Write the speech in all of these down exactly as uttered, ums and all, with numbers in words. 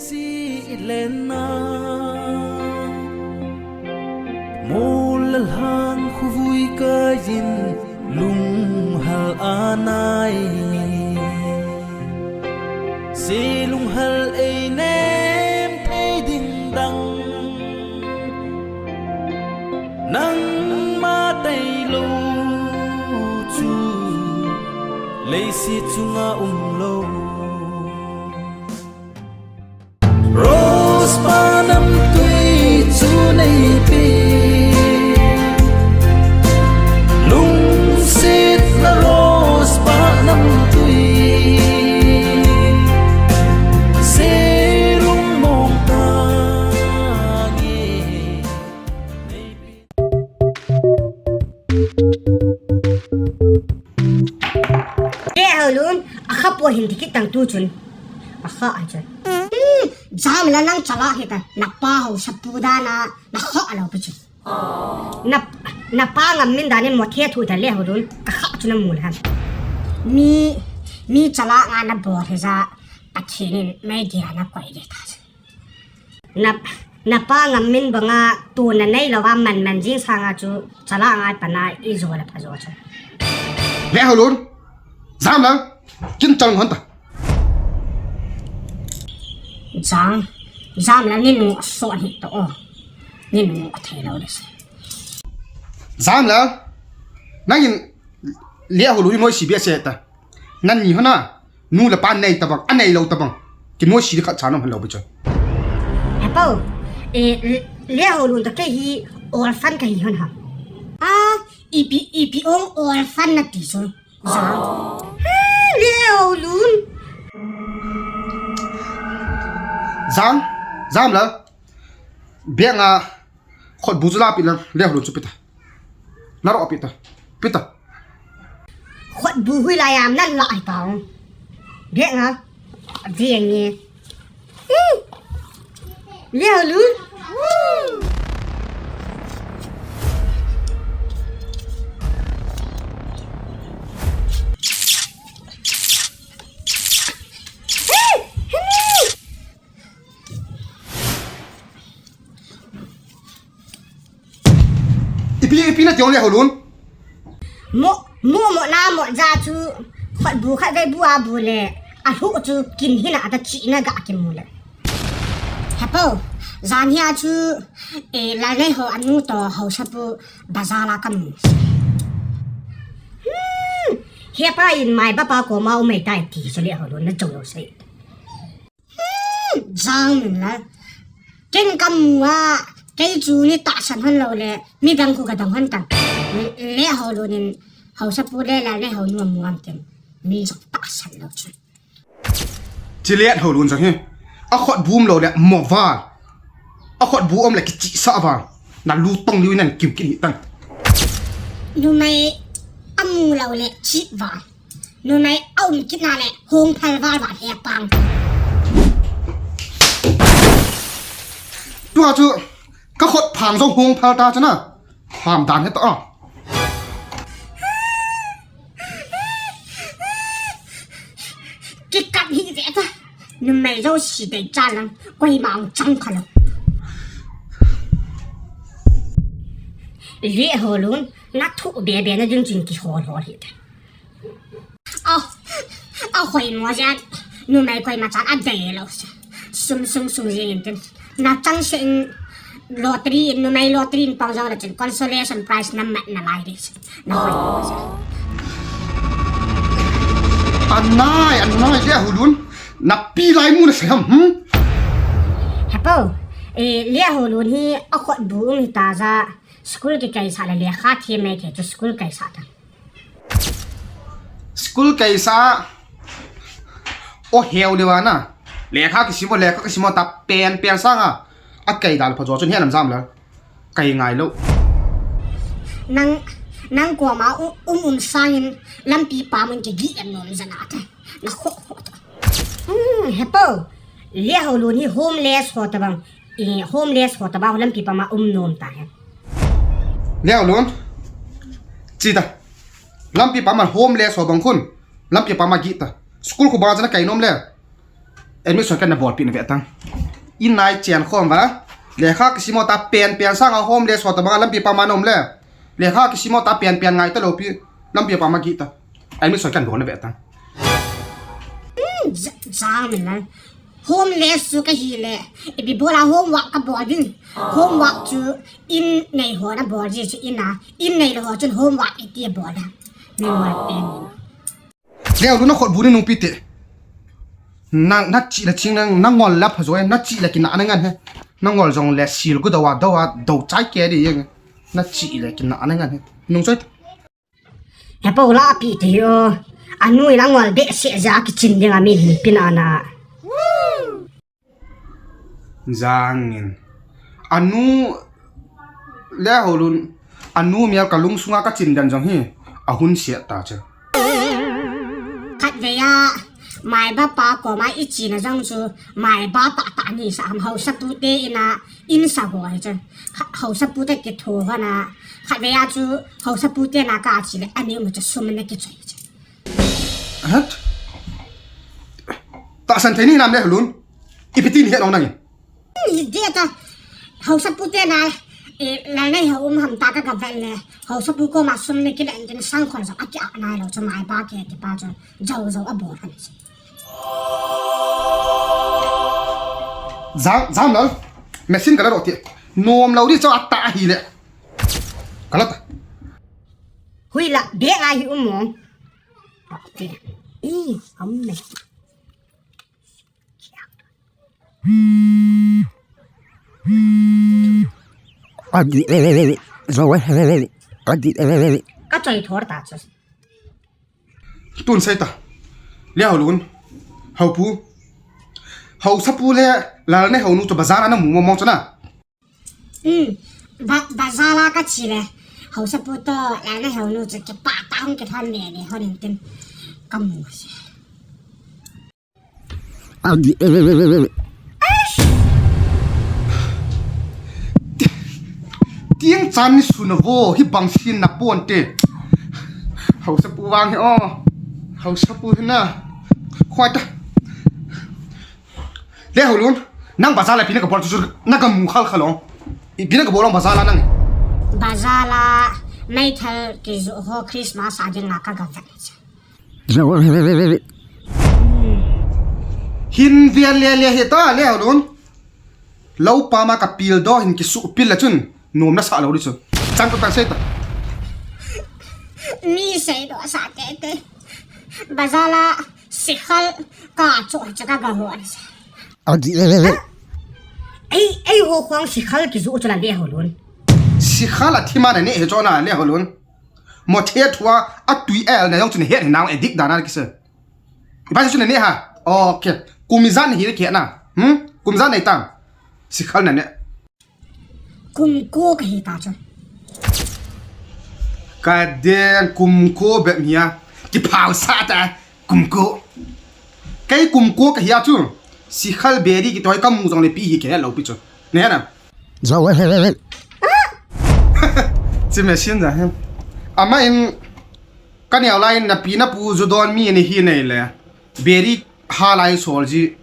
Si ilenna, mol la lhang khuvui kayin lunghal anai. Se lunghal ei nem thei ding dang, nangma tailou chu leiset chunga umlou. Rose pa namtui chu neipe, lungsetna rose pa namtui, se lungmong tange neipe. Te Haolun, akha po hin dikit tang tu chun. Akha a chun. Hmm, Jamla nang chala hita, napa hausapu dana, nakha lou pi chu. Na, napa ngam min danin mo the thu ta le Haolun, kakha chu namu le ham. Mi, mi chala nga nabol hija, Pathen in meidia nakoi de ta chu. Na, napa ngam min banga tuna neilou va man man jing sanga chu chala ngai pana ijo le phajo chu. Le Haolun, Jamla, kin chang hon ta. Jang, Jamla ni nu so ni to o. Ni nu thei lou le se. Jamla, nangin le Haolun ni noi si bia se ta. Nani hona, nu le pa nei tabang, anei lou tabang. Kinoise di khat cha nom han lou bu chu. Hepa, eh, le Haolun ta kei hi orphan kahi hon ha. Ah, ipi, ipi ong orphan nati chu. Jang. Ha, le Haolun. Jang, Jamla. Bia nga Khutbu chu la pi lang, le Haolun chu pi ta. La ro pi ta. Pi ta. Khutbu hui la yam nan la ai ta. Bia nga. Bia nge. Hmm. Le Haolun. Hmm. Ipi, ipi nati ong le Haolun? Mo, mo, mo na mo ja chu khutbu khat vei bu a bu le. Alhu chu kin hina ata chi na ga kimu le. Hepa, jan hia chu, eh, Lalneiho anu to hausapu bazar la kamu. Hmm, hepa in mai bapa koma umei tai ti chu le Haolun na jo lo sei. Hmm, Jang min la. Ken kamu a, kei chu ni tahsan hon lou le, mi dang khu kadang hon tang. Le Haolun in, hausapu le Lalneiho nu amu am ken. Mi jong tahsan lou chu. Chi le Haolun jong hi. A khutbu um lou le, mo va. A khutbu um le kichi sa va. Na lu tong liu nan kiu kini tang. Numei amu lou le chi va. Numei a um kit na le hung phal val val he pang. Tua chu ka khut phang jong hung phal ta chana. Ham dan he ta a. Kikap hi ve ta. Numei jouse dei cha lang. Koima ong chang kha lo. Le Haolun, na thu be be na ding chin kihol hol hi ta. A, a hoi mo jan. Numei koima chan a dei lo se. Sum sung sung jing in tin. Na chang se in lottery in, numei lottery in pang jong la chin consolation prize na mat na lai de se. Na hoi mo jan. Anai, anai, le Haolun. Na pi lai mu na se ham, hmm? Hepa, eh, le Haolun hi a khutbu um hi ta ja. School kikei sa le lekha thi mai the chu school kei sa ta. School kei sa. O heu le wa na. Lekha kisim o, lekha kisim o ta pen pen sanga. A kei dal pha jo chun he nam jam la. Kei ngai lo. Nang, nang koma um, um, um sangin lampi pam un kigih em nom jana ta. Na kho kho ta. Hmm, hepa. Le Haolun hi homeless ho ta bang. I homeless ho ta bang lampi pama um nom ta he. Le Haolun. Chi ta. Lampi pama homeless ho bang khun. Lampi pama gih ta. School khu bang jana kei nom le. Admission kana bolpi na ve tang. In nai chen khom va. Lekha kisimo ta pen pen sanga homeless ho ta banga lampi pama nom le. Lekha kisimo ta pen pen ngai ta lopi lampi pama gi ta. Admission kana bol na ve tang. Hmm, ja, ja min lai. Homeless chu ka hi le. Ipi bola homework ka bol ding. Homework chu in nei ho na bol ji chu in a. In nei lo ho chun homework iti bol da. Min wa pen. Leo lu na khot bu ni nung pi te. Na, na chi la ching na, na ngol la pha zoi, na chi la kina na ngan he. Na ngol jong le sil ku dawa dawa do chai ke di yeng. Na chi la kina na ngan he. Nung choi. He pa ula pi te yo. Anu ina ngol be se ja ki chin ding a mi hin pin ana. Jangin. Anu le holun. Anu mial ka lungsunga ka chin dan jong hi. Ahun siat ta che. Khat ve ya. Mai ba pa ko ma i chi na jong chu. Mai ba pa pa ni sa am hausa pu te ina. In sa ho ai che. Hausa pu te ki tho ho na. Khat ve ya chu. Hausa pu te na ka chi le. Ani mu che sum na ki choi che. Hat. Ta san te ni nam le holun. Ipi tin he long nangin. Ni dia ta. Hausa pu te na. E, la nei ha um ham ta ka ga vel le. Hausa pu ko ma sum ne ki le tin sang khon sa a ki a nai lo chu mai ba ke ki pa chu. Jau jau a bo han. Jam, jam lo. Machine ka la ro ti. Nom lo di chu a ta hi le. Ka la ta. Hui la be a hi um mo. Ti. I, am ne. Adi, eh, eh, eh, eh. Zo, eh, eh, eh, eh. Adi, eh, eh, eh, eh. Ka choi thor ta chu. Tun sai ta. Le holun. Haupu. Hausa pu le lal ne honu chu bazar ana mu mo mo chu na. Um. Ba, bazar la ka chi le. Hausa pu to lal ne honu chu ki pa ta hung ki thon me le hon in tin. Ka mu se. Adi, eh, eh, eh, eh, eh. Ti-, tiang chan ni suna vo, hi bang sin na pon te. Hausa pu vang hi o. Hausa pu hi na. Khoi ta. Le holun, nang bazar la pi na ka bol chu na ka mu khal khal o. Ipi na ka bol bazar la nang. Bazar la, meithal ki ju ho Christmas a ding la ka ga vet. Hin vel le le hi ta le holun. Lo pa ma ka pil do hin ki su pil la chun. Nom na sa lo di chun. Chang ko kan sei ta. Mi sei do sa te te. Bazar la sikhal ka cho cha ka ga ho. Adi le le le. Ei, ei ho khwang sikhal ki ju chu la le holun. Sikhal a thima na ne he cho na le holun. Mo the thua a tui el na jong chun he nang edik dana ki se. Ipa chun ne ha. Okay. Kum ijat hi ke na. Hmm? Kum ijat nei tam. Sikhal na ne. Kum ko ka hi ta chu. Ka deng kum ko be mia. Ki phau sa ta kum ko. Kei kum ko ka hi a chu. Sikhal beri ki toi ka mu jong le pi hi ke lo pi chu. Ne na. Zo he he he. Chi machine ja he. Ama in ka neo lai na pi na pu ju don mi ni hi nei le. Beri ha lai sol ji.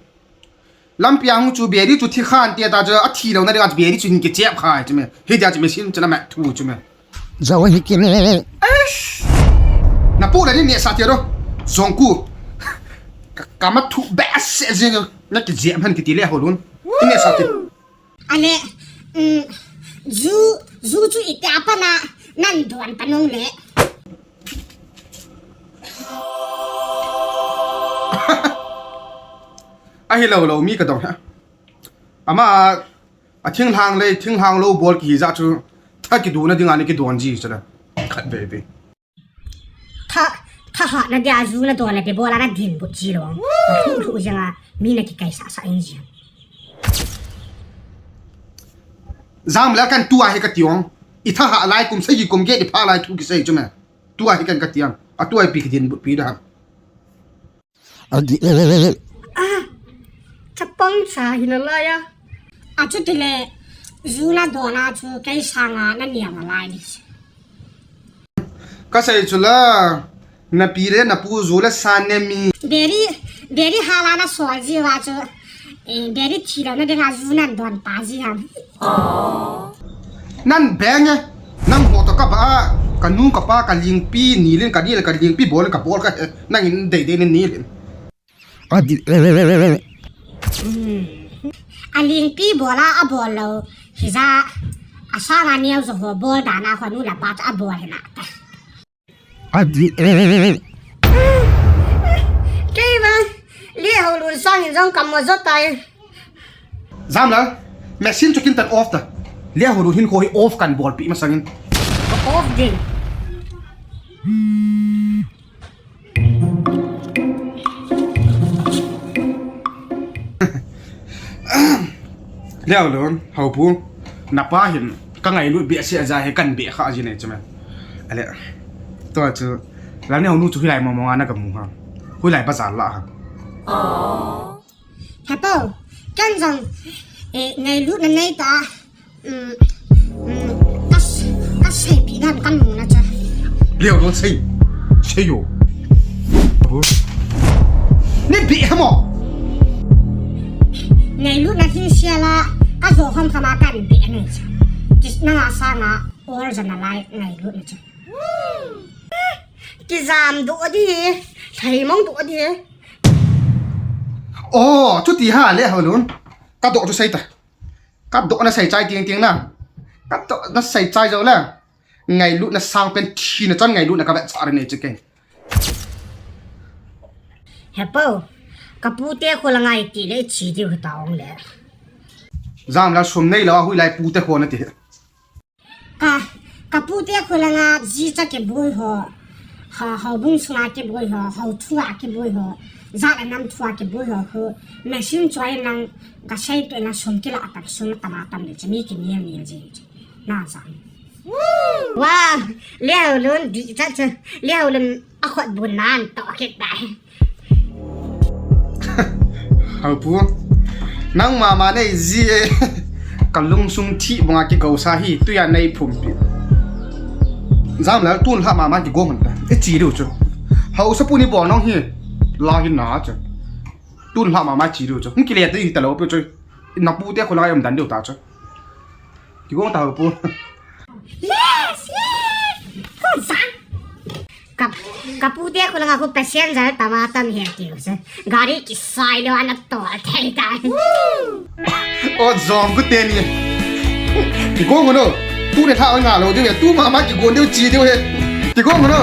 Lampi a hung chu beri chu thi khan te ta chu a thi lo na ding a beri chu hin ki chep khai chu me. Hi dia chu machine chu na ma thu chu me. Zo hi ki ne. Eish. Na pu la ni ne sa te ro. Zong ku. Ka, ka ma thu be se jing na ki jep han ki ti le holun. Ne sa te. Ale, um, ju, ju chu ite apa na nan don panung le. Ahi lo lo mi ka dong ha. Ama a thinglhang le thinglhang lo bol ki hi ja chu tha ki du na ding a ni ki don ji chu da. Khat be be. Tha, tha ha na dia ju na don le be bol a na din bu ji lo. Thu thu jang a mi na ki kai sa sa in ji. Jam la kan tua he ka tiong. I tha ha lai kum sa yi kum ge di pha lai thu ki sei chu me. Tua hi kan ka tiang. A tua hi pi ki din bu pi da. A di le le le le. Ah, chapang cha hi na la ya. A chu ti le, ju na don a chu kei sanga na niam a lai ni. Ka sei chu la, na pi le na pu ju le san ne mi. Beri, Beri hala na sol ji va chu. Eh, beri thi lo na dinga ju nan don pa ji ham. Nan beng e. Nang ho to ka ba, ka nu ka pa ka lingpi ni lin ka ni le ka lingpi bol ka bol ka he. Nang in dei dei ni ni lin. A di. A lingpi bol a, a bol lo. Hija. A sa na ni zo ho bol da na ho nu la pa a bol he na ta. A di. Kei ba, Liaholun sangin jong ka mo jo tai. Jamlal, machine chu kin tan off ta. Liaholun hin kho hi off kan bol pi masangin. Ka off ding. Liaholun, Haopu, na pa hin, ka ngailut behseh a ja hi kan beh kha ji nei chu men. Ale, tua chu, Lalneihonu chu hoilai mong mong a na ka mu ha. Hoilai bazar la ha. Hepu, ken jong, eh, ngailutna nei ta, um, um, ka s-, ka seipeh dan ka mu na chu. Liaholun sei, sei o. Haopu. Nei beh ha mo. Ngailutna hin sia la, ka jo hom kama kan beh nei chu. Kis na nga sa nga, or ja na lai ngailutna chu. Kijam doh di, lhaimong doh di. Oh, chuti ha Liaholun. Ka doh chu sei ta. Ka doh na sei chai ting ting na. Ka doh na sei chai jo la. Ngailutna sang pen thina chan ngailutna ka vet cha re nei chu kei. Hepu, ka pute kho la ngai ti le chi diu ta ong le. Jamlal sum nei lo a hoilai pute kho na ti. Ka, ka pute kho la nga ji cha kiboi ho. Ha, houbung sunga kiboi ho, hou thua kiboi ho. Jat le nam thua kiboi ho khu. Machine choi nang ka sei pe na sum kila a tam sum tam a tam le chami ki niam niam ji. Na sa. Wow, Liaholun di cha cha. Liaholun a khot bun nan to kit dai. Haopu. Nang mama nei ji e. Ka lungsung thi bunga ki kau sa hi, tuya nei phum pi. Jamlal tun lha mama ki go hon ta. E chi diu chu. Haosapu ni bo nong hi. La hi na chu. Tun lha mama chi diu chu. Hung ki le tu hi ta lo pi chu. Na pute kho la yom dan diu ta chu. Ki go ta Haopu. Yes, yes. Ko sa. Ka, ka pute kho la nga ko passenger tama tam he ti ko se. Gari kisai lo ana to thei tai. O jong ku te ni. Ki go ngono. Tu ne tha nga lo de tu mama ki go de chi de he. Ki go ngono.